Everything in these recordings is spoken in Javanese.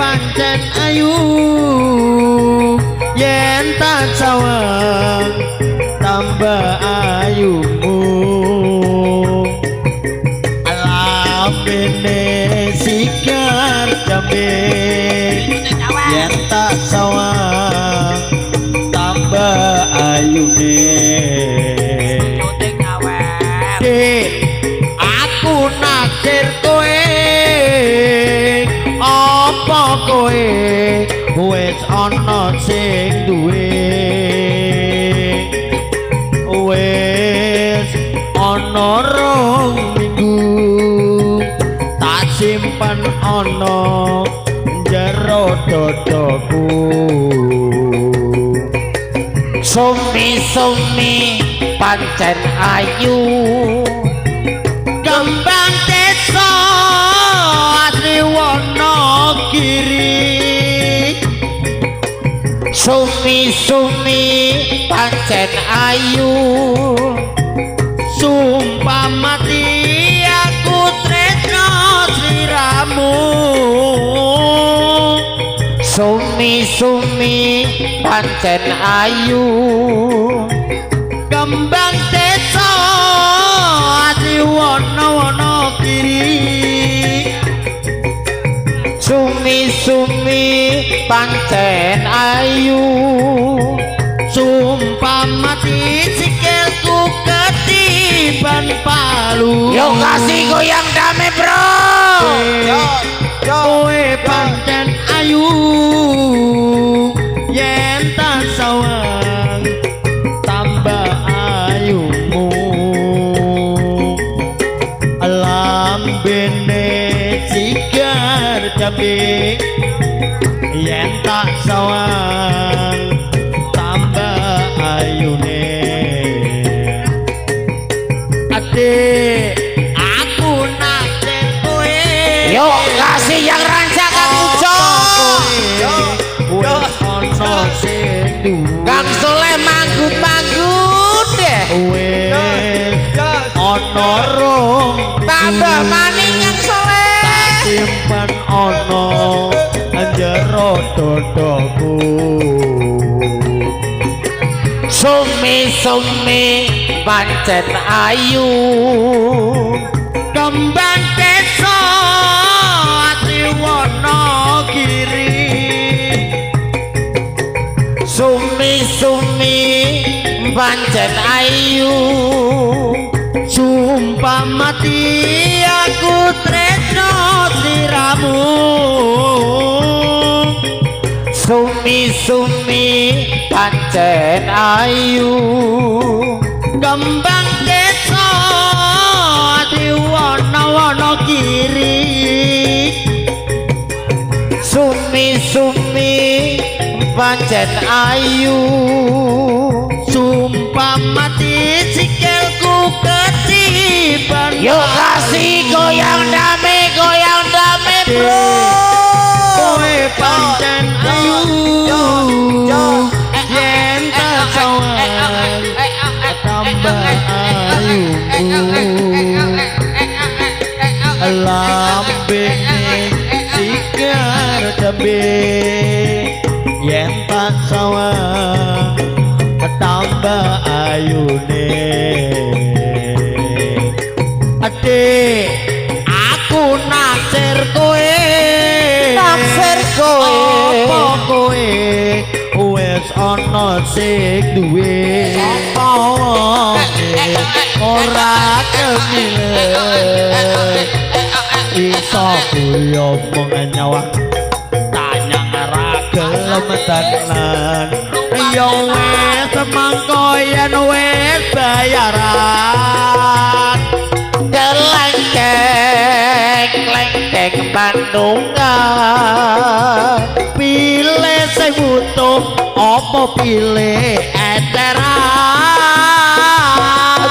pancen ayu, yen tak sawang tambah ayumu. Lambene sigar jambe, yen tak sawang tambah ayune. Dik, aku naksir kowe, apa kowe wis ana sing duwe? Wis ana 2 minggu tak simpen ana jero dadaku. Sumi-sumi pancen ayu. Kembang desa asli Wonogiri. Sumi-sumi pancen ayu. Sumpah mati aku tresno sliramu. Sumi-sumi pancen ayu. Kembang desa asli Wonogiri. Sumi-sumi pancen ayu. Sumpah mati sikilku ketiban palu. Yo kasih goyang dame, bro. Kowe pancen ayu, yen tak sawang tambah ayumu. Lambene sigar jambe, yen tak sawang tambah ayune. Adik, aku naksir kowe. Yo kasih yang rancak, Kang Ujo. Wis ana sing duwe. Kang Soleh manggut-manggut deh. Wis ana rong Tambah maning, Kang Soleh. Simpen ana jero dadaku. Sumi-sumi pancen ayu. Kembang desa asli Wonogiri. Sumi-sumi pancen ayu. Sumpah mati aku tresno sliramu. Sumi-sumi pancen ayu. Kembang desa asli Wonogiri. Sumi-sumi pancen ayu. Sumpah mati sikilku ketiban. Yo kasih goyang dame, bro. Kowe pancen ayu, yen tak sawang tambah ayumu. Lambene sigar jambe, yen tak sawang tambah ayune. Adik, aku naksir kowe. Naksir kowe. Apa kowe wis ana sing duwe? Sapa wonge ora kemilih iso kuwi omong nyawang tanyang ora gelem tenan. Ya wis mangko yen wis bayaran. Kelengkeng lengkeng Bandungan. Pilih sing butuh apa pilih eceran?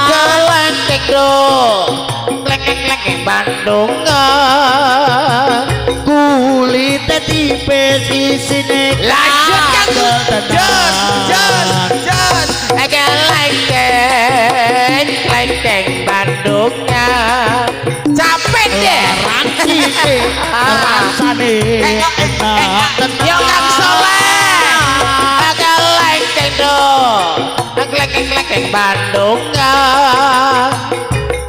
Kelengkeng do lengkeng lengkeng Bandungan. Kulite tipis isine Lanjut, Kang. tenan. Jos jos. Kelengkeng lengkeng Bandungan. Capek deh. Ranci. sithik rasane enak tenan. Yo Kang Soleh. Kelengkeng do. Klengkeng-klengkeng Bandungan.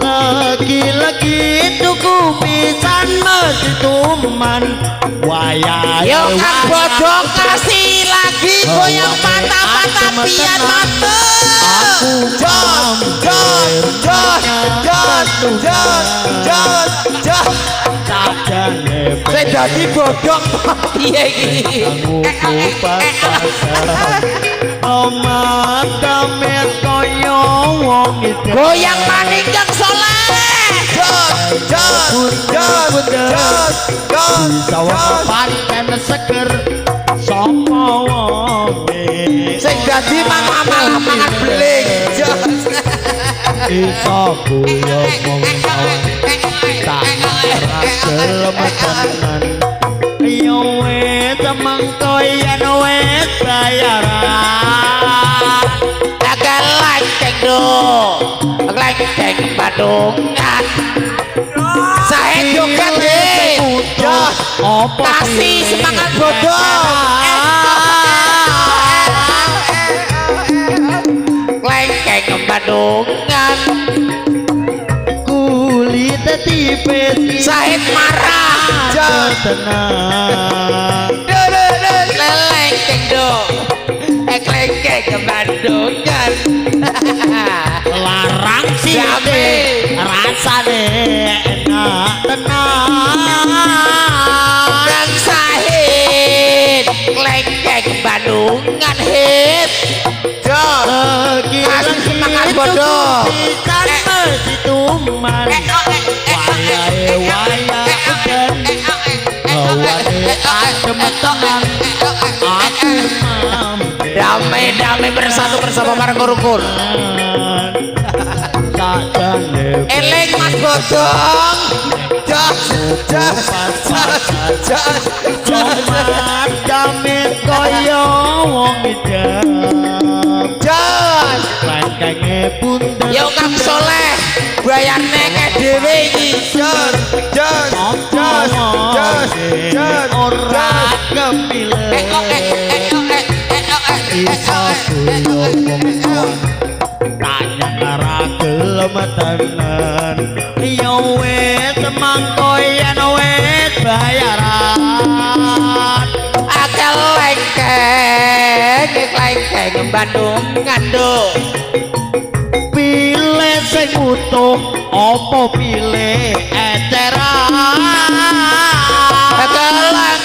Lagi-lagi tuku pisan mesti tuman wayahe. Yo Kang Bodong kasih lagi goyang patah-patah biar mantep. Aku Jos, jos, jos, jos, jos, jos, jos. Sajane Sing dadi bodong. Piye iki? Aku pas-pasan omat damit kaya wong edan. Goyang maning Kang Soleh. Jos, jos, jos, jos, jos, Sawah jos. Pancen seger sapa wonge Sing dadi malah mangan beling. Jos. Iso guyub wong sawah tak ora gelem tenan. Yo wis mengko yen wis bayaran. Kelengkeng do. Klengkeng Bandungan. Sae joget deh. Jos. Apa Kasih pilih semangat bodong. Klengkeng Bandungan. Kulit tipis Sahid marah. Jos. Tenang. Lelengkeng do. Klengkeng Bandungan. Larang sithik rasane enak tenan. Kang Sahid klengkeng Bandungan hit. Jos. Lagi Kasih semangat bodoh. Pisan mesti tuman wayahe wayah udan hawane adem tenan aku mampir. Damai-damai bersatu bersama bareng rukun. Sajane Eling Mas Bodong. Jos, jos, jos, jos, jos. Tomat damit kaya wong idam. Jos. Klengkenge bunder. Yo Kang Soleh, bayarne kae dhewe iki. Jos, jos, jos, jos, jos, ora jos. Kemile iso guyub wong sawah tanya ora gelem tenan. Yo wis mangko yen wis bayaran. Kelengkeng, klengkeng Bandungan do. Pilih sing utuh apa pilih eceran?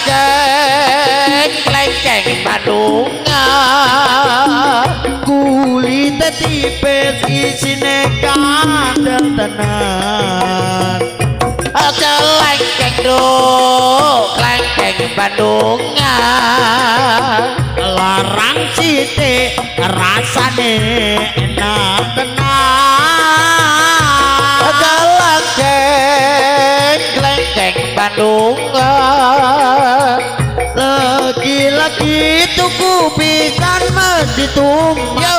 Kelengkeng, klengkeng Bandungan. Kulit tipis isine kandel tenan. Kelengkeng do, klengkeng Bandungan. Larang sithik rasane enak tenan. Kelengkeng, klengkeng Bandungan. Lagi-lagi tuku pisan mesti tuman. Yo